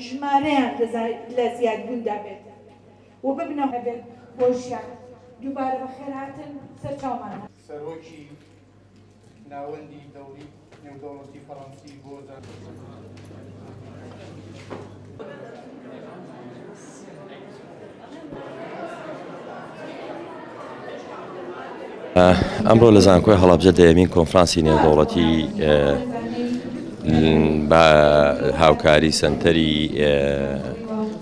ژمارەیان لە زیادبووندا بێت و ببنە هەبێت بۆ ژیان. دووبارە بەخێرهاتن سەرچاومان. سەرۆکی ناوەندی دەوڵی نێودەوڵەتی فەڕەنسی بۆ زانست. ئەمڕۆ لە زانکۆی هەڵەبجە دەیەمین کۆنفرانسی نێودەوڵەتی بە هاوکاری سەنتەری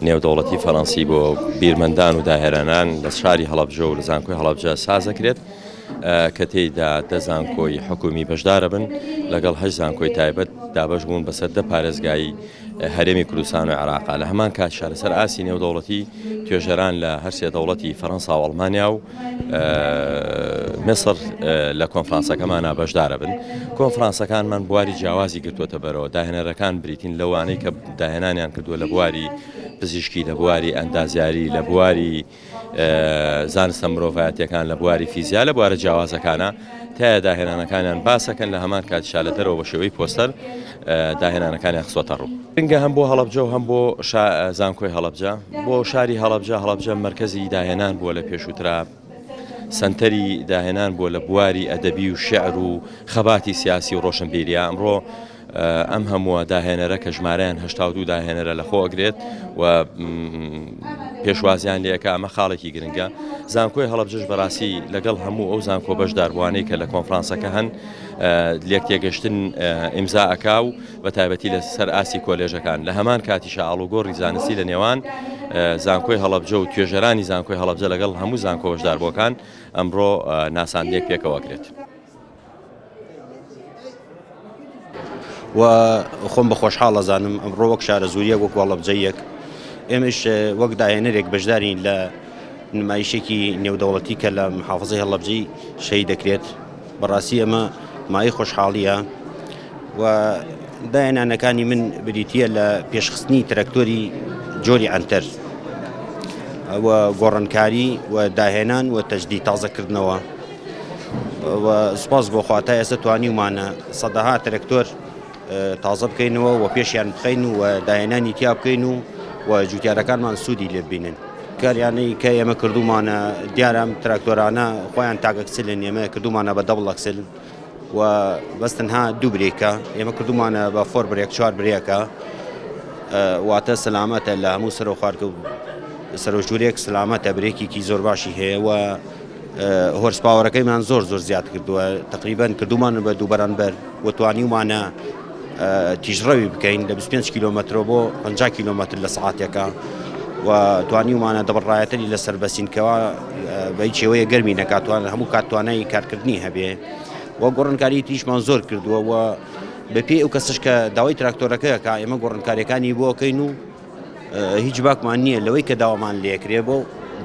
نێودەوڵەتی فەڕەنسی بۆ بیرمەندان و داهێنەران لە شاری هەڵەبجە و لە زانکۆی هەڵەبجە سازەکرێت کە تێیدا دە زانکۆی حکومی بەشدارە بن لەگەڵ هەشت زانکۆی تایبەت دابەش بوون بەسەر دە پارێزگای هەرێمی کوردستان و عێراقا لە هەمان کاتیشا لەسەر ئاستی نێودەوڵەتی توێژەران لە هەرسێ دەوڵەتی فەرەنسا و ئەڵمانیا و میسر لە کۆنفرانسەکەمانە بەشدارە بن کۆنفرانسەکانمان بواری جیاوازی گرتووەتە بەرەوە داهێنەرەکان بریتین لەوانەی کە داهێنانیان کردووە لە بواری پزیشکی لە بواری ئەندازیاری لە بواری زانستە مرۆڤایەتیەکان لە بواری فیزیا لە بوارە جیاوازەکانە تایە داهێنانەکانیان باسەکەن لە هەمان کاتیشا لە دەرەوە بە شێوەی پۆستەر داهێنانەکانیان خستۆتە ڕوو. گرنگە هەم بۆ هەڵەبجە و هەم بۆ زانکۆی هەڵەبجە بۆ شاری هەڵەبجە هەڵەبجە مەرکەزی داهێنان بووە لە پێشووترا سەنتەری داهێنان بووە لە بواری ئەدەبی و شعر و خەباتی سیاسی و ڕۆشنبیریە ئەمڕۆ ئەم هەمووە داهێنەرە کە ژمارەیان 82 داهێنەرە لە خۆ ئەگرێت و پێشوازیان لێکە ئەمە خاڵێکی گرنگە زانکۆی هەڵەبجەش بەڕاستی لەگەڵ هەموو ئەو زانکۆ بەشداربووانەی کە لە کۆنفرانسەکە هەن لێک تێگەشتن ئیمزا ئەکا و بە تایبەتی لە سەر ئاستی کۆلێژەکان لە هەمان کاتیشا ئاڵوگۆڕی زانستی لە نێوان زانکۆی هەڵەبجە و توێژەرانی زانکۆی هەڵەبجە لەگەڵ هەموو زانکۆ بەشداربووەکان ئەمڕۆ ناساندنێک پێکەوە ئەکرێت. و خۆم بە خۆشحاڵ ئەزانم ئەمڕۆ وەک شارەزووریەک وەک هەڵەبجەیەک ئێمەش وەک داهێنەرێک بەشدارین لە نمایشێکی نێودەوڵەتی کە لە محافزەی هەڵەبجەی شەهید دەکرێت بەڕاستی ئەمە مایەی خۆشحاڵیە و داهێنانەکانی من بریتە لە پێشخستنی ترەکتۆری جۆری عەنتەر و گۆڕانکاری و داهێنان و تەجدید تازەکردنەوە و سوپاس بۆ خوا تا ئێستا توانیومانە سەدەها ترەکتۆر تازە بکەینەوە و پێشیان بخەین و داهێنانی تیا بکەین و و جوتیارەکانمان سوودی لێ ببینن. کاریانەی کە ئێمە کردومانە دیارە ئەم تراکتۆرانە خۆیان تاک axle ن ئێمە کردومانە بە double axle و بەس تەنها دوو برێکە ئێمە کردومانە بە four brake چوار برێکە واتە سەلامەتە لە هەموو سەرۆ خوارکە و سەرۆژورێک سلامەتە برێکێکی زۆر باشی هەیە و horse power ەکەیمان زۆر زۆر زیاد کردووە تقریبان کردومان بە دوو بەرانبەر و توانیومانە تیژڕەوی بکەین لە 25 کیلۆمەترەوە بۆ 50 کیلۆمەتر لە سعاتێکە و توانیومانە double ڕایەتەری لەسەر بەسینکەوە بە هیچ شێوەیە گەرمی نەکاتوان هەموو کات توانای کارکردنی هەبێ و گۆڕانکاری تریشمان زۆر کردووە و بەپێی ئەو کەسش کە داوای تراکتۆرەکەیەکە ئێمە گۆڕانکاریەکانی بۆکەین و هیچ باکمان نییە لەوەی کە داوامان لێکرێ بۆ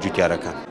جوتیارەکان.